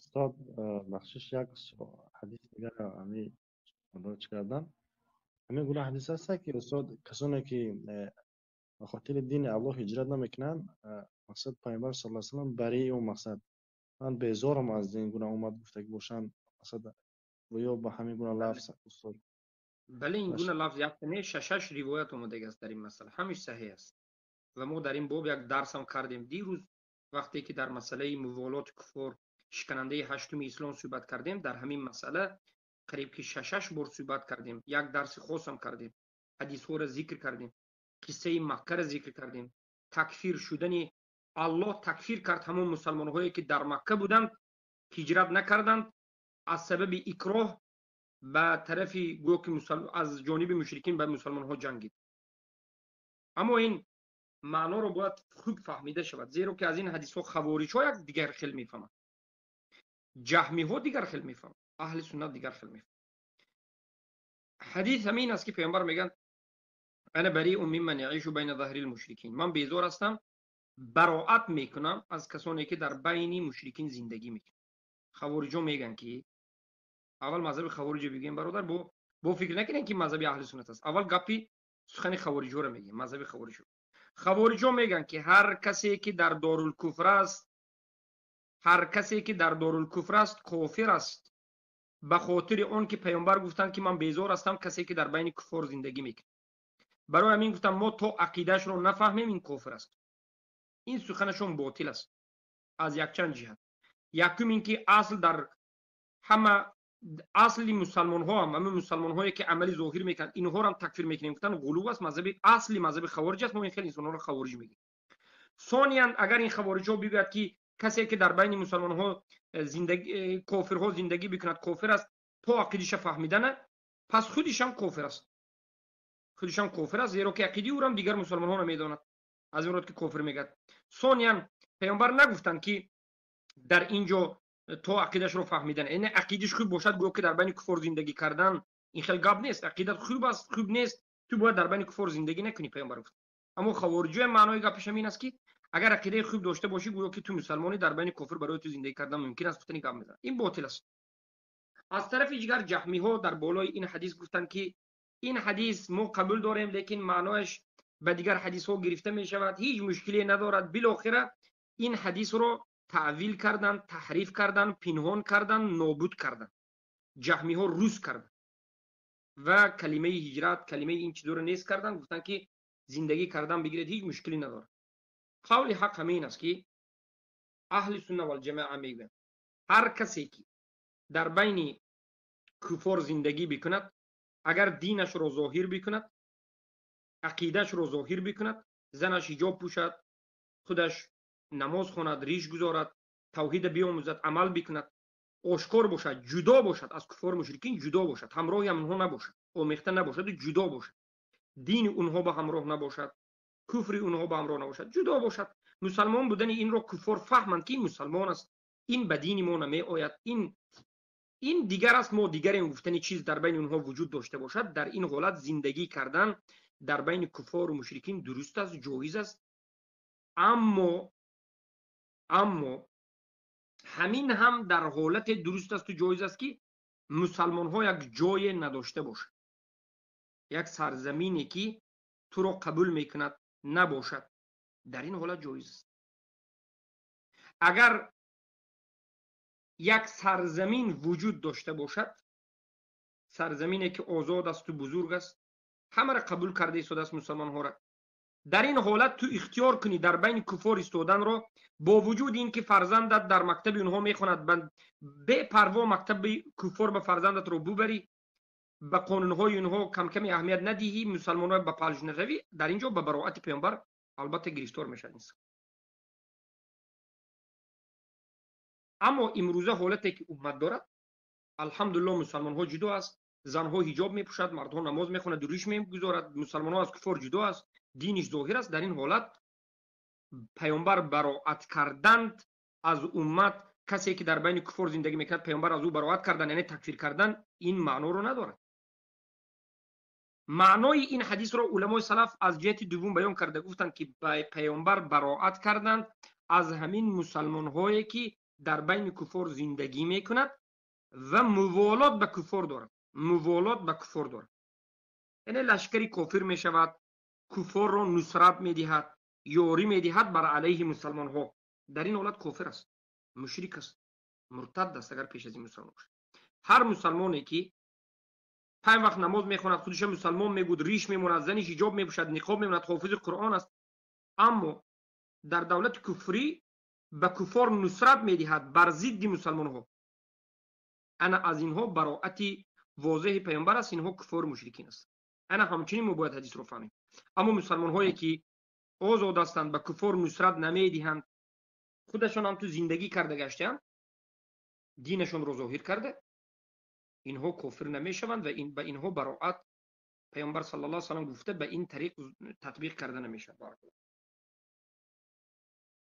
Устод, бахшиш, як ҳадис дигар ҳами чӣ кардан. Ҳамин гуна ҳадис ҳаста, ки устод, касоне ки ба хотири дини Аллоҳ ҳиҷрат намекунанд, мақсад Пайғамбар саллаллоҳу алайҳи васаллам барии ӯ, мақсад ман безорам аз ин гуна уммат гуфтагӣ бошанд, мақсад ва ё ба ҳамин гуна лафз, устод? Бале, ин гуна лафз якта не, шашаш ривоят омадаги аст дар ин масъала, ҳамиш саҳеҳ аст. Ва мо дар ин боб як дарсам кардем дирӯз, вақте ки дар масъалаи муволоти куффор, шиканандаи ҳаштуми ислом суҳбат кардем. Дар ҳамин масъала қариб ки шашаш бор суҳбат кардем, як дарси хосам кардем, ҳадисҳоро зикр кардем, қиссаи Маккаро зикр кардем, такфир шудани Аллоҳ такфир кард ҳамон мусалмонҳое ки дар Макка буданд, ҳиҷрат накарданд, аз сабаби икроҳ ба тарафи гӯё ки аз ҷониби мушрикин ба мусалмонҳо ҷангид. Аммо ин маъноро бояд хуб фаҳмида шавад, зеро ки аз ин ҳадисҳо хавориҷҳо як дигар хел мефаҳманд, ҷаҳмиҳо дигар хел мефаҳманд, аҳли суннат дигар хел мефаҳманд. Ҳадис ҳамин аст, ки Паёмбар мегӯянд: ана бариун мимман яишу байна заҳри лмушрикин, ман безор ҳастам, бароат мекунам аз касоне ки дар байни мушрикин зиндагӣ мекунанд. Хавориҷо мегӯянд ки аввал мазҳаби хавориҷо бигӯем, бародар, бо фикр накунем ки мазҳаби аҳли суннат аст. Аввал гапи сухани хавориҷоро мегӯем, мазҳаби хавориҷо. Хавориҷо мегӯянд ки ҳар касе ки дар дорулкуфр аст, ҳар касе ки дар дорулкуфр аст, кофир аст, ба хотири он ки Паёмбар гуфтанд ки ман безор ҳастам касе ки дар байни куффор зиндагӣ мекунад. Барои ҳамин гуфтам, мо то ақидаашро нафаҳмем, ин кофир аст. Ин суханашон ботил аст аз якчанд ҷиҳат. Якум ин ки асл дар ҳама асли мусалмонҳо ҳам, ҳамин мусалмонҳое ки амали зоҳир мекунанд, инҳоро ҳам такфир мекунем гуфтан ғулув аст, мазҳаби асли мазҳаби хавориҷ аст, мо ин хеле инсонҳоро хавориҷ мегӯем. Сониян, агар ин хавориҷҳо бигӯяд ки касе ки дар байни мусалмонҳо зиндагӣ, кофирҳо зиндагӣ бикунад, кофир аст, то ақидаша фаҳмидана, пас худишам кофир аст, худишам кофир аст, зеро ки ақидаи ӯрам дигар мусалмонҳо намедонад, аз ин род ки кофир мегӯяд. Сониян, Паёмбар нагуфтанд ки дар ин ҷо то ақидашро фаҳмидан, яъне ақидаш хуб бошад, гӯё ки дар байни куффор зиндагӣ кардан, ин хел гап нест. Ақидат хуб аст, хуб нест, ту бояд дар байни куффор зиндагӣ накунӣ, Паёмбар гуфт. Аммо хавориҷоя маънои гапаш ҳамин аст ки агар ақидаи хуб дошта бошӣ, гӯё ки ту мусалмонӣ, дар байни кофир барои ту зиндагӣ кардан мумкин аст, гуфтани гап мезанад. Ин ботил аст. Аз тарафи дигар ҷаҳмиҳо дар болои ин ҳадис гуфтанд ки ин ҳадис мо қабул дорем, лекин маънояш ба дигар ҳадисҳо гирифта мешавад, ҳеҷ мушкиле надорад. Билохира ин ҳадисро таъвил кардан, таҳриф кардан, пинҳон кардан, нобуд кардан, ҷаҳмиҳо рӯз кардан ва калимаи ҳиҷрат, калимаи ин чизоро нест кардан, гуфтанд ки зиндагӣ кардан бигиред, ҳеҷ мушкиле надорад. Қавли ҳақ ҳамин аст ки аҳли сунна валҷамоа мегӯянд ҳар касе ки дар байни куффор зиндагӣ бикунад, агар динашро зоҳир бикунад, ақидаашро зоҳир бикунад, занаш ҳиҷоб пӯшад, худаш намоз хонад, риш гузорад, тавҳида биомӯзад, амал бикунад, ошкор бошад, ҷудо бошад аз куффор мушрикин, ҷудо бошад, ҳамроҳи онҳо набошад, омехта набошаду ҷудо бошад, дини онҳо ба ҳамроҳ набошад, куфри онҳо ба ҳамроҳ набошад, ҷудо бошад, мусалмон будани инро куффор фаҳманд ки ин мусалмон аст, ин ба дини мо намеояд, ин дигар аст, мо дигарем гуфтани чиз дар байни онҳо вуҷуд дошта бошад, дар ин ҳолат зиндагӣ кардан дар байни куффору мушрикин дуруст аст, ҷоиз аст. Аммо ҳамин ҳам дар ҳолате дуруст асту ҷоиз аст ки мусалмонҳо як ҷое надошта бошад, як сарзамине ки туро қабул мекунад набошад, дар ин ҳолат ҷоиз аст. Агар як сарзамин вуҷуд дошта бошад, сарзамине ки озод асту бузург аст, ҳамаро қабул карда истодааст мусалмонҳоро, дар ин ҳолат ту ихтиёр кунӣ дар байни куффор истоданро, бо вуҷуди ин ки фарзандат дар мактаби онҳо мехонад, бепарво мактаби куффор ба фарзандатро бубарӣ, ба қонунҳои онҳо камкаме аҳамият надиҳӣ, мусалмонҳо ба палж наравӣ, дар ин ҷо ба бароати Паёмбар албатта гирифтор мешавад инсон. Аммо имрӯза ҳолате ки уммат дорад, алҳамдулиллоҳ, мусалмонҳо ҷудо аст, занҳо ҳиҷоб мепӯшад, мардҳо намоз мехонад, риш мегузорад, мусалмонҳо аз куффор ҷудо аст, диниш зоҳир аст. Дар ин ҳолат Паёмбар бароат карданд аз уммат касе ки дар байни куффор зиндагӣ мекунад, Паёмбар аз ӯ бароат кардан, яъне такфир кардан, ин маъноро надорад. Маънои ин ҳадисро уламои салаф аз ҷиҳати дуввум баён карда гуфтанд ки Паёмбар бароат карданд аз ҳамин мусалмонҳое ки дар байни куффор зиндагӣ мекунад ва муволот ба куффор дорад, муволот ба куффор дорад, яъне лашкари кофир мешавад, куффорро нусрат медиҳад, ёрӣ медиҳад бар алайҳи мусалмонҳо, дар ин ҳолат кофир аст, мушрик аст, муртад аст, агар пеш аз ин мусалмон бошад. Ҳар мусалмоне ки панҷ вақт намоз мехонад, худиша мусалмон мегӯд, риш мемонад, зани ҳиҷоб мепӯшад, ниқоб мемонад, ҳофизи Қуръон аст, аммо дар давлати куфрӣ ба куффор нусрат медиҳад бар зидди мусалмонҳо, ана аз инҳо бароати возеҳи паёмбар аст, инҳо куффору мушрикин аст. Ана ҳамчунин мо бояд ҳадисро фаҳмем. Аммо мусалмонҳое ки озод ҳастанд, ба куффор нусрат намедиҳанд, худашон ҳам ту зиндагӣ карда гаштаанд, динашонро зоҳир карда, инҳо кофир намешаванд ва ба инҳо бароат паёмбар саллаллоҳу алайҳи васаллам гуфта ба ин тариқ татбиқ карда намешавад.